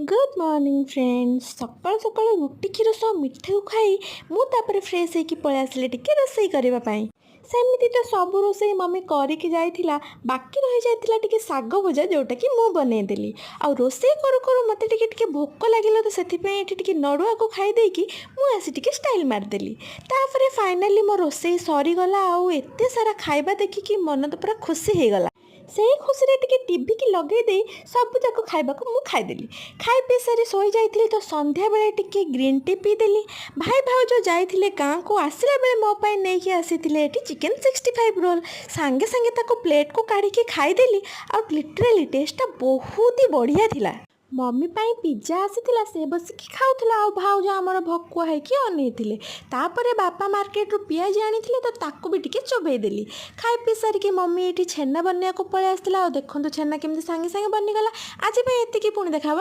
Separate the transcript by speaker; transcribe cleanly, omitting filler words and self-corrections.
Speaker 1: Good morning friends. ସକାଳୁ ସକାଳୁ ରୁଟି କ୍ଷୀର ସହ ମିଠାକୁ ଖାଇ ମୁଁ ତାପରେ ଫ୍ରେଶ୍ ହେଇକି ପଳେଇ ଆସିଲି ଟିକେ ରୋଷେଇ କରିବା ପାଇଁ। ସେମିତି ତ ସବୁ ରୋଷେଇ ମମି କରିକି ଯାଇଥିଲା, ବାକି ରହିଯାଇଥିଲା ଟିକେ ଶାଗ ଭଜା, ଯେଉଁଟାକି ମୁଁ ବନେଇଦେଲି। ଆଉ ରୋଷେଇ କରୁ କରୁ ମୋତେ ଟିକେ ଟିକେ ଭୋକ ଲାଗିଲା, ତ ସେଥିପାଇଁ ଏଠି ଟିକେ ନଡ଼ୁଆକୁ ଖାଇ ଦେଇକି ମୁଁ ଆସି ଟିକେ ଷ୍ଟାଇଲ୍ ମାରିଦେଲି। ତାପରେ ଫାଇନାଲି ମୋ ରୋଷେଇ ସରିଗଲା ଆଉ ଏତେ ସାରା ଖାଇବା ଦେଖିକି ମନ ତ ପୁରା ଖୁସି ହେଇଗଲା। ସେଇ ଖୁସିରେ ଟିକେ ଟିଭିକି ଲଗେଇ ଦେଇ ସବୁଯାକ ଖାଇବାକୁ ମୁଁ ଖାଇଦେଲି। ଖାଇ ପିଇ ସାରି ଶୋଇଯାଇଥିଲି, ତ ସନ୍ଧ୍ୟାବେଳେ ଟିକେ ଗ୍ରୀନ୍ ଟି ପିଇଦେଲି। ଭାଇ ଭାଉଜ ଯାଇଥିଲେ ଗାଁକୁ, ଆସିଲା ବେଳେ ମୋ ପାଇଁ ନେଇକି ଆସିଥିଲେ ଏଠି ଚିକେନ୍ 65 ରୋଲ୍। ସାଙ୍ଗେ ସାଙ୍ଗେ ତାକୁ ପ୍ଲେଟ୍କୁ କାଢ଼ିକି ଖାଇଦେଲି ଆଉ ଲିଟରାଲି ଟେଷ୍ଟଟା ବହୁତ ହି ବଢ଼ିଆ ଥିଲା। ମମି ପାଇଁ ପିଜ୍ଜା ଆସିଥିଲା, ସେ ବସିକି ଖାଉଥିଲା ଆଉ ଭାଉଜ ଆମର ଭକୁଆ ହେଇକି ଅନେଇଥିଲେ। ତାପରେ ବାପା ମାର୍କେଟରୁ ପିଆଜି ଆଣିଥିଲେ, ତ ତାକୁ ବି ଟିକେ ଚୋବେଇ ଦେଲି। ଖାଇ ପିଇ ସାରିକି ମମି ଏଇଠି ଛେନା ବନେଇବାକୁ ପଳେଇ ଆସିଥିଲା ଆଉ ଦେଖନ୍ତୁ, ଛେନା କେମିତି ସାଙ୍ଗେ ସାଙ୍ଗେ ବନିଗଲା। ଆଜି ପାଇଁ ଏତିକି, ପୁଣି ଦେଖା ହେବ।